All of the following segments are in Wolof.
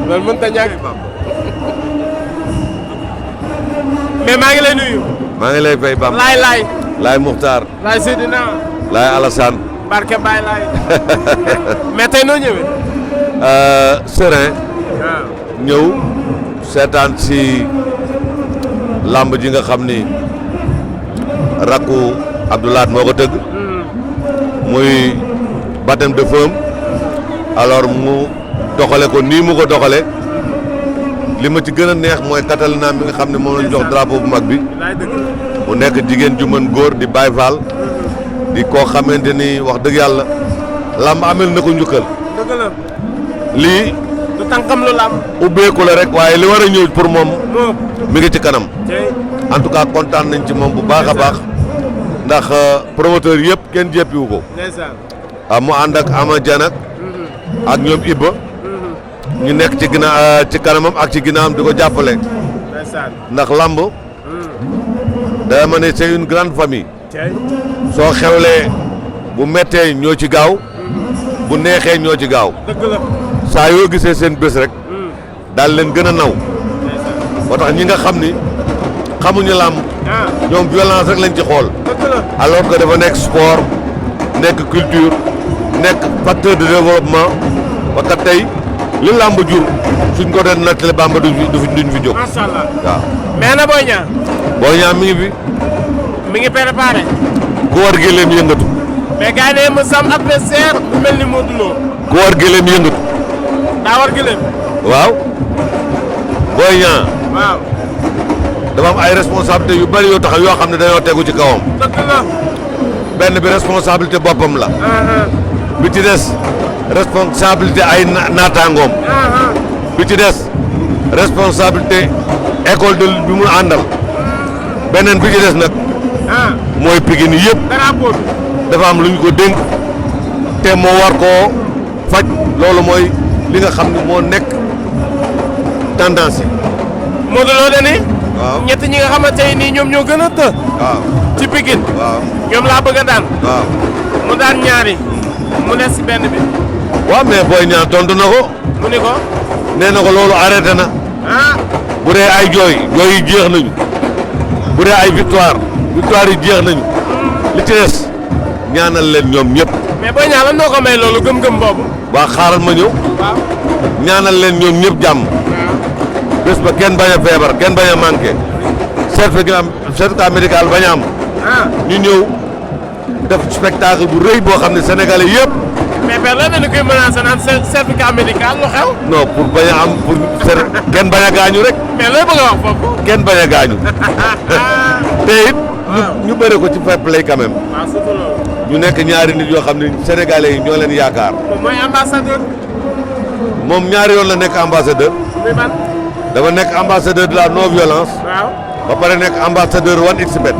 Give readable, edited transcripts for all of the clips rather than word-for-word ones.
loolu mënut a ñàkk. mais maa ngi lay nuyu. maa ngi lay fay Bamba. Laay Muxtaar. Laay Seydina. Laay Alassane. barke Baye Laay. mais tey noo ñëwee. serein. ñëw seetaan si lamb ji nga xam ni rakku Abdoulaat moo ko tëgg. muy baptême de feu alors mu doxale ko nii mu ko doxale li ma ci gën a neex mooy Catalina bi nga xam ne moom lañ jox drapeau bu mag bi mu nekk jigéen ju mën góor di Baye Fall di koo xamante ni wax dëgg yàlla lamb amel na ko njukkal. dëgg la. lii du tànkam lu lamb. ubbeeku la rek waaye li war a ñëw pour moom mi ngi ci kanam. tey en tout cas kontaan nañ ci moom bu baax a baax ndax promoteur yëpp kenn jéppiwu ko. mu ànd ak Ama Dianak ak ñoom Ibba ñu nekk ci ginnaaw ci kanamam ak ci ginnaawam di ko jàppale ndax lamb dama ma ne c'est une grande famille soo xewlee bu mettee ñoo ci gaaw bu neexee ñoo ci gaaw saa yoo gisee seen bés rek daal leen gën a naw moo tax ñi nga xam ni xamuñu lamb ñoom violence rek lañ ci xool alors que dafa nekk sport nekk culture nekk facteur de développement parce que tey li làmb jur suñ ko doon nattale Bamba duñ fi jóg. macha allah waaw. mais na Boy Niang. Boy Niang mi ngi fi. mi ngi préparé. ku war gëléem yëngatu. mais gars yi ne sam adversaire mu mel ni Modou Lo. ku war gëléem yëngatu. daa war gëléem. waaw. Boy Niang. waaw. dafa am ay responsabilités yu bari yoo tax yoo xam ne dañoo tegu ci kawam. dëgg la. benn bi responsabilité boppam la. bi ci des responsabilité ay naataangoom. bi ci des responsabilité école de bi mu àndal. beneen bi ci des nag. mooy Pikine yëpp. dafa am lu ñu ko dénk te moo war koo faj loolu mooy li nga xam ne moo nekk tendance yi. Modou Lo dani waaw ñett ñi nga xamante ne nii ñoom ñoo gën a të. waaw ci Pikine. waaw ñoom laa bëgg a daan. waaw. mu daan ñaari mu des si benn bi. waaw mais Boy Niang tontu na ko. mu ni ko. nee na ko loolu arrêté na. bu dee ay jooy yi jeex nañu. bu dee ay victoire yi jeex nañu. li ci des ñaanal leen ñoom ñëpp. mais Boy Niang lan noo ko may loolu gëm-gëm boobu. waa xaaral ma ñëw. waaw. ñaanal leen ñoom ñëpp jàmm. bés ba kenn bañ a feebar kenn bañ a manqué. certificat médical bañ a am. ñu ñëw def spectacle bu rëy boo xam ne sénégalais yëpp. mais père lan la ñu koy menacé naan certificat médical lu xew. non pour bañ a am pour kenn bañ a gaañu rek. mais looy bëgg a wax foofu. kenn bañ a gaañu. te it ñu bëre ko ci fair play quand même. waaw surtout loolu. ñu nekk ñaari nit yoo xam ne sénégalais yi ñoo leen yaakaar. moom mooy ambassadeur. moom ñaari yoon la nekk ambassadeur. muy ban. dafa nekk ambassadeur de la non violence. waaw. ba pare nekk ambassadeur 1xBet.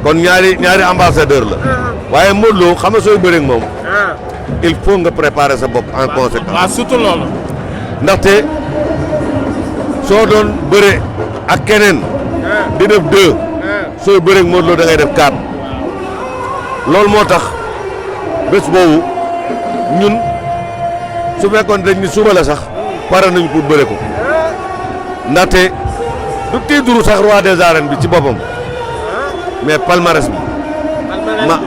kon ñaari ambassadeur la. waaye Modou Lo xam nga sooy bëreeg moom. il faut nga préparer sa bopp en conséquence. waaw surtout loolu. ndaxte soo doon bëre ak keneen. di def 2. sooy bëreeg Modou Lo da ngay def 4. loolu moo tax bés boobu ñun su fekkoon dañ ni suba la sax pare nañ pour bëre ko ndaxte du titre sax roi des arènes bi ci boppam mais palmarès bi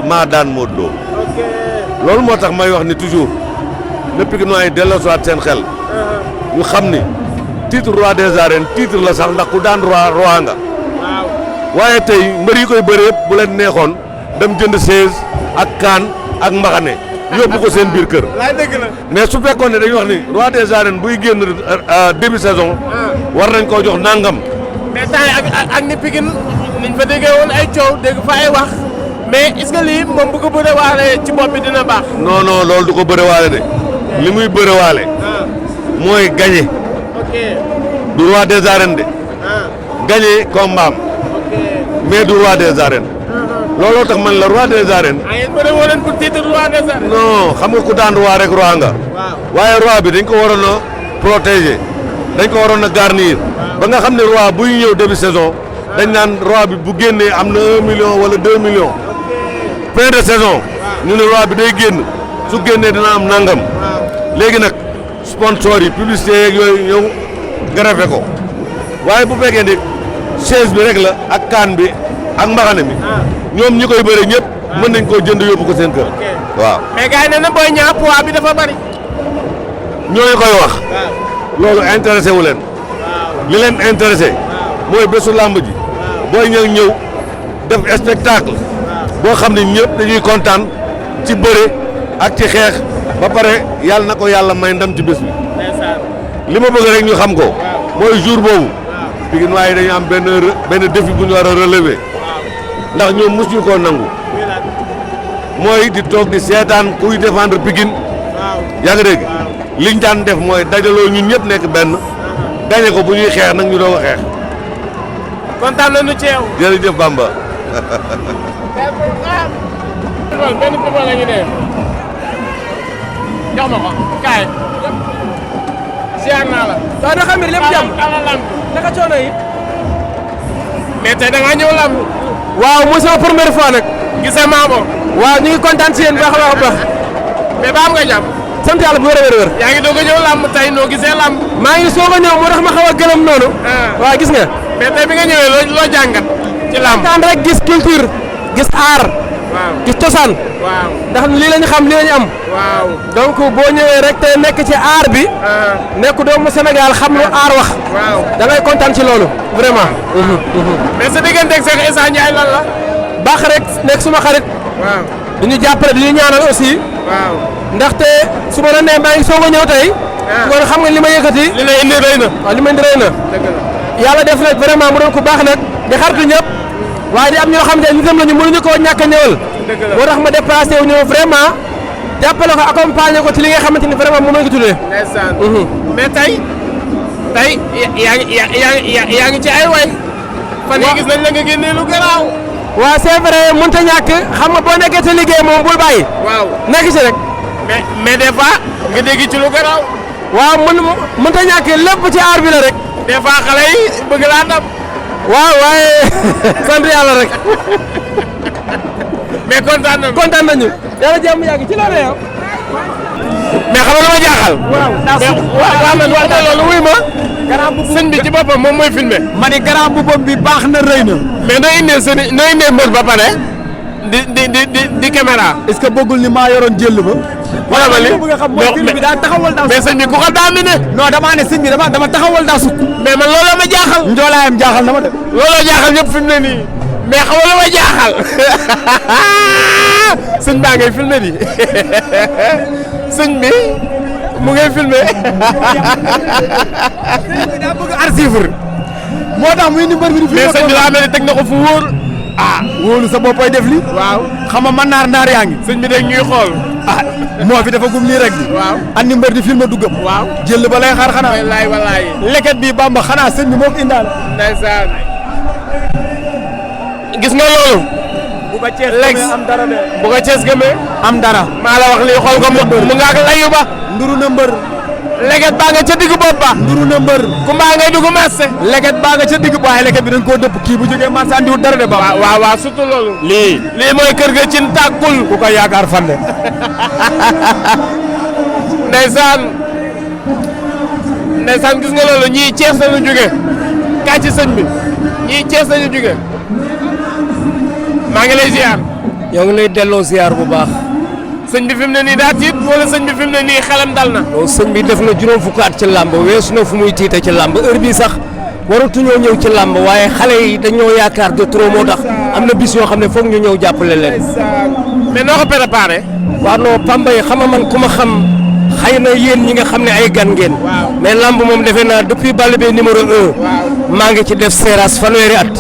maa daan Modou Lo. loolu moo tax may wax ni toujours le Pikinois yi delloosiwaat seen xel ñu xam ni titre roi des arènes titre la sax ndax ku daan roi nga. waaye tey mbër yi koy bëre yëpp bu leen neexoon dem jënd 16 ak kaan ak mbaxane yóbbu ko seen biir kër. mais su fekkoon ne dañuy wax ni roi des arènes buy génn début saison. war nañ koo jox nangam. mais temps yi ak ni Pikine niñ fa déggee woon ay coow dégg fa ay wax mais est-ce que lii moom bu ko bëre waale ci bopp bi dina baax. non non loolu du ko bëre waale de li muy bëre waale. mooy gagné. du roi des arènes de. gagné combat am. mais du roi des arènes. looloo tax man la roi des arènes. yéen bëre woo leen pour titre roi des arènes. non xam nga ku daan roi rek roi nga. waaye roi bi dañ ko waroon a protéger dañ ko waroon a garnir. ba nga xam ne roi buy ñëw début saison dañ naan roi bi bu génnee am na 1 million wala 2 millions. fin de saison ñu ne roi bi day génn su génnee dina am nangam. léegi nag sponsor yi publicité yeeg yooyu ñëw greffé ko waaye bu fekkee ne chaise bi rek la ak kaan bi ak mbaxane mi ñoom ñi koy bëre ñëpp mën nañ koo jënd yóbbu ko seen kër waaw. mais gars yi nee na Boy Niang poids bi dafa bari. ñooñu koy wax loolu intéressé wu leen li leen intéressé mooy bésu làmb ji Boy Niang ñëw def spectacle boo xam ne ñëpp dañuy kontaan ci bëre ak ci xeex ba pare yàlla na ko yàlla may ndam ci bés bi li ma bëgg rek ñu xam ko mooy jour boobu Pikine waaye dañu am benn défi bu ñu war a relever ndax ñoom mosuñu koo nangu mooy di toog di seetaan kuy défendre Pikine yaa ngi dégg liñ daan def mooy dajaloo ñun ñëpp nekk benn gañe ko bu ñuy xeex nag ñu doog a xeex. kontaan nañu ci yow. jërëjëf Bamba. benn papa la ñu dee. jox ma ko kaay. ziar naa la. waaw na xam ne lépp jàmm ala lamb. naka coono yi. mais tey da ngaa ñëw lamb. waaw mooy sama première fois nag. gisee Maamo. waaw ñu ngi kontaan si yéen baax a baax. mais ba am nga jàmm. sant yàlla bu wér a wér. yaa ngi doog a ñëw lamb tey noo gisee lamb. maa ngi soog a ñëw moo tax ma xaw a gëlëm noonu. waaw gis nga. mais tey bi nga ñëwee loo jàngat ci lamb. kontaan rek gis culture gis art. waaw gis cosaan. waaw ndax lii lañ xam lii lañ am. waaw. donc boo ñëwee rek te nekk ci art bi. nekk doomu Sénégal xam lu art wax. waaw da ngay kontaan ci loolu vraiment. mais sa digganteeg Cheikh Issa Ndiaye lan la. baax rek nekk suma xarit. waaw du ñu jàppale di ñu ñaanal aussi. waaw. ndaxte su ma la nee maa ngi soog a ñëw tey. kon xam nga li ma yëkkati. li lay indi rëy na. waaw li ma indi rëy na. dëgg la. yàlla def nag vraiment mu doon ku baax nag di xaritu ñëpp waaye di am ñoo xam ne nitam lañu mënuñu koo ñàkk a ñëwal. dëgg la moo tax ma déplacé wu ñëw vraiment jàppale ko accompagner ko ci li nga xamante ni vraiment moom lañ ko tuddee. ndeysaan. mais tey yaa ngi ci ay way. fan yii gis nañ la nga génnee lu garaaw. waaw c'est vrai mënut a ñàkk xam nga boo nekkee sa liggéey moom bul bàyyi. waaw nekk ci rek. mais des fois nga dégg ci lu garaaw. waaw mënut a ñàkk lépp ci aar bi la rek. des fois xale yi bëgg laa ndam. waaw waaye sant yàlla rek. mais kontaan nañu. kontaan nañu. yàlla jàmm yàgg ci loolu yow. mais xam nga lu ma jaaxal. waaw mais wax na loolu wuy ma. sëñ bi ci boppam moom mooy filmé. ma ne grand boubam bi baax na rëy na. mais noo indee mbër ba pare di caméra. est-ce que bëggul ni maa yoroon jël ba. wala ma li bëgg nga xam mooy film bi daa taxawal daa mais sëñ bi ku ko daamine. non damaa ne sëñ bi dama taxawal daa sukk. mais man looloo ma jaaxal. njoolaayam jaaxal na ma de. looloo jaaxal ñëpp fi mu ne nii mais xam nga lu ma jaaxal sëñ baa ngay filmé di sëñ bi mu ngay filmé. daa bëgg archive moo tax muy ni mbër bi di filmé. mais sëñ bi daa mel ni teg na ko fu wóor. ah wóolu sa boppay def li waaw xam nga man naar yaa ngi. sëñ bi day ñuy xool. ah moo fi dafa gum nii rek. waaw andi mbër di filmé duggam. waaw jël ba lay xaar xanaa. wallaay. leket bi Bamba xanaa sëñ bi moo ko indaale. ndeysaan. gis nga loolu. bu ko Cees gëmee am dara de. bu ko Cees gëmee. am dara. maa la wax lii xool ko mu nga ak layu ba. nduru na mbër. leget baa nga ca diggu bopp ba. nduru na mbër. ku mbaa ngay dugg marché. leket baa nga ca digg waaye leket bi dañ koo dëpp kii bu jógee marché andiwul dara de ba. waaw surtout loolu. lii mooy kër ga cin tàkkul. ku ko yaakaar fan de. ndeysaan gis nga loolu ñii Cees lañu jóge kaa ci sëñ bi ñii Cees lañu jóge maa ngi lay ziar. ñoo ngi lay delloo ziar bu baax. sëñ bi fi mu ne nii daa tiit wala sëñ bi fi mu ne nii xelam dal na. loolu sëñ bi def na juróom fukki at ci làmb weesu na fu muy tiite ci làmb heure bii sax waratuñoo ñëw ci làmb waaye xale yi dañoo yaakaar de trop moo tax am na bis yoo xam ne foog ñu ñëw jàppale leen. mais noo ko préparé. waaw non Pambay xam nga man ku ma xam xëy na yéen ñi nga xam ne ay gan ngeen. mais lamb moom defe naa depuis Balla Gaye numéro 1. maa ngi ci def seeraas fanweeri at.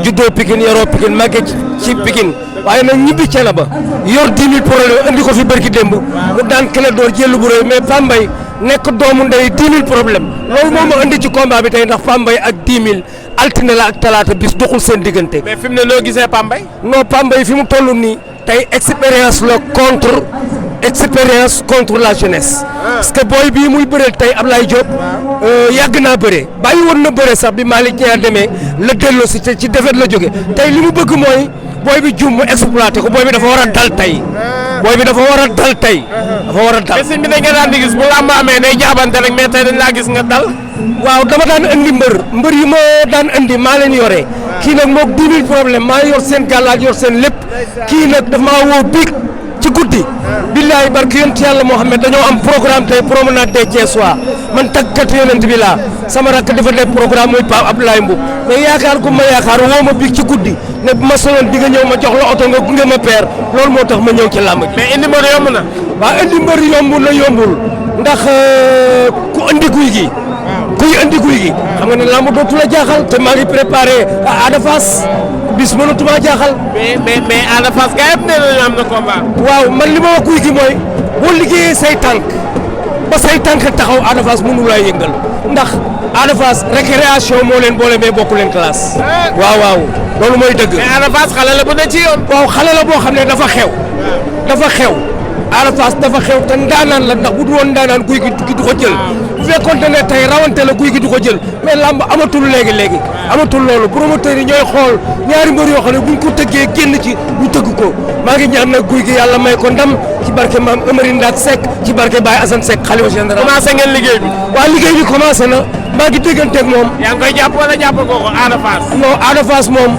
juddoo Pikine yoroo Pikine màggee ci Pikine. waaye nag ñibbi ca la ba yor 10 000 problème andi ko fi barki démb. mu daan kële door jël bu rëy mais Pambay nekk doomu ndey 10 000 problème loolu moom ma andi ci combat bi tey ndax Pambay ak 10 000 altine la ak talaata bis doxul seen diggante. mais fi mu ne noo gisee Pambay. non Pambay fi mu toll nii tey expérience la contre la jeunesse. parce que booy bii muy bëreel tey Ablaye Diop. yàgg naa bëree bàyyi woon na bëree sax bi Malick Niang demee la delloo si ci defet la jóge tey li mu bëgg mooy booy bi jum mu exploité ko booy bi dafa war a dal tey booy bi dafa war a dal tey dafa war a dal. mais sëñ bi dañ nga daan di gis bu làmb amee day jaabante rek mais tey dañ laa gis nga dal. waaw dama daan andi mbër yi ma daan andi maa leen yore kii nag moog 10 000 problème maa yor seen gàllaaj yor seen lépp kii nag daf maa woo biig ci guddi billahi barki yonent yàlla Muhammad dañoo am programme tey promenade des Thiessois man tàggat yonent bi laa sama rakk dafa def programme muy Pape Abdoulaye Mboup mais yaakaar gu ma yaakaar woo ma biig ci guddi ne bu ma soloon di nga ñëw ma jox la oto nga gunge ma peer loolu moo tax ma ñëw ci làmb ji. mais indi mbër yomb na. waaw indi mbër yombul na yombul ndax ku andi guy gi. kuy andi guy gi. xam nga ne làmb dootu la jaaxal te maa ngi préparé à Ada Fass bis mënatuma jaaxal. mais Ada Fass gars yëpp nee nañu am na combat. waaw man li ma wax guy gi mooy boo liggéeyee say tànk ba say tànk taxaw Ada Fass mënu laa yëngal ndax Ada Fass récréation moo leen boole mais bokku leen classe. waaw loolu mooy dëgg. mais Ada Fass xale la bu ne ci yoon. waaw xale la boo xam ne dafa xew. dafa xew. Ada Fass dafa xew te ndaanaan la ndax bu du woon ndaanaan guy gi du ko jël bu fekkoon ne tey rawante la guy gi du ko jël mais lamb amatul léegi amatul loolu promoteur yi ñooy xool ñaari mbër yoo xam ne buñ ko tëggee génn ci ñu tëgg ko maa ngi ñaan nag guy gi yàlla may ko ndam ci barke maam Amary Ndak Seck ci barke Baye Assane Seck xalifa général. commencé ngeen liggéey bi. waaw liggéey bi commencé na maa ngi dégganteeg moom. yaa ngi koy jàpp wala jàppal ko Ada Fass. non Ada Fass moom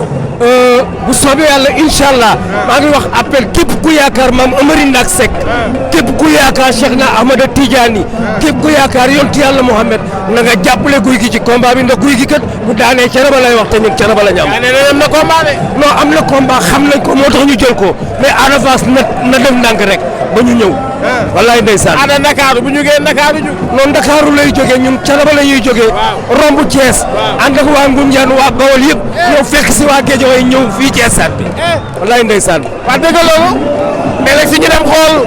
bu soobee yàlla incha allah maa ngi wax appel képp ku yaakaar maam Amary Ndak Seck képp ku yaakaar Cheikh na Ahmada Tidiane képp ku yaakaar yonti yàlla Mouhamed na nga jàppale guy gi ci combat bi ndax guy gi kat bu daanee Thiénaba lay wax te ñun Thiénaba la ñu am. yaa ne am na combat de. non am na combat xam nañ ko moo tax ñu jël ko mais Ada Fass na def ndànk rek ba ñu ñëw. wallaay ndeysaan. Ada Ndakaaru bu ñu jógee Ndakaaru ñu. non Ndakaaru lay jógee ñun Thiénaba la ñuy jógee. romb Thiès. ànd ak waa Ngoundiane waa Bawol yëpp. ñëw fekk si waa Guédiawaye ñëw fii ci stade bi. wallaay ndeysaan. waa dëgg loolu. mais nag si ñu dem xool.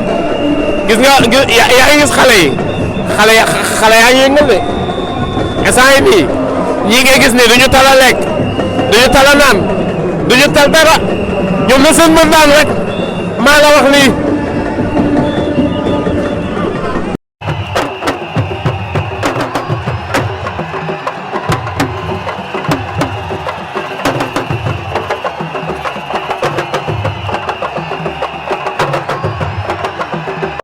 gis nga yaa ngi gis xale yi. xale yaa ngi yëngal de. instant yii nii. ñii ngay gis ni duñu tal a lekk. duñu tal a naan. duñu tal dara. ñoom la seen mën daan rek. maa la wax lii.